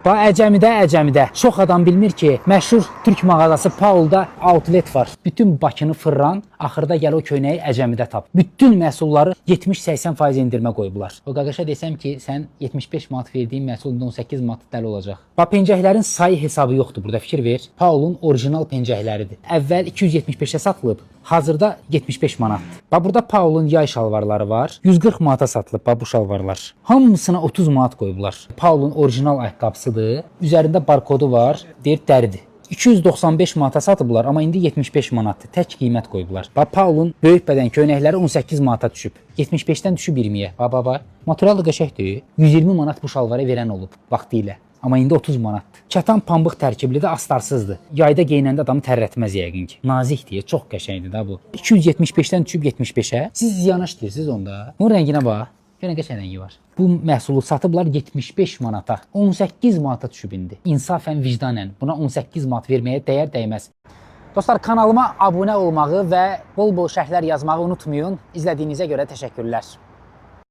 Bax Əcəmidə. Çox adam bilmir ki, məşhur türk mağazası Paulda outlet var. Bütün Bakını fırlan, axırda gəl o köynəyi Əcəmidə tap. Bütün məhsulları 70-80% endirmə qoyublar. O qaqaşa desəm ki, sən 75 manat verdiyin məhsul indi 18 manat dəli olacaq. Bax pencəklərin sayı hesabı yoxdur burada, fikir ver. Paulun orijinal pencəkləridir. Əvvəl 275-ə satılıb, hazırda 75 manatdır. Bax burada Paulun yay şalvarları var. 140 manata satılıb bax bu şalvarlar. Hamısına 30 manat qoyublar. Paulun orijinal ayaqqabısıdır. Üzərində barkodu var. Deyir dəridir. 295 manata satıblar, amma indi 75 manatdır. Tək qiymət qoyublar. Bax Paulun böyük bədən köynəkləri 18 manata düşüb. 75-dən düşüb 20-yə. Bax bax bax. Material da qəşəngdir. 120 manat bu şalvara verən olub vaxtilə. Amma indi 30 manatdır. Kətan pambıq tərkiblidir, astarsızdır. Yayda geyinəndə adamı tərlətməz yəqin ki. Nazikdir, çox qəşəngdir da bu. 275-dən düşüb 75-ə. Siz ziyana işləyirsiniz onda. Bunun rənginə bax. Görün qəşəng rəngi var. Bu məhsulu satıblar 75 manata. 18 manata düşüb indi. İnsafən, vicdanən buna 18 manat verməyə dəyər dəyməz. Dostlar, kanalıma abunə olmağı və bol-bol şərhlər yazmağı unutmayın. İzlədiyinizə görə təşəkkürlər.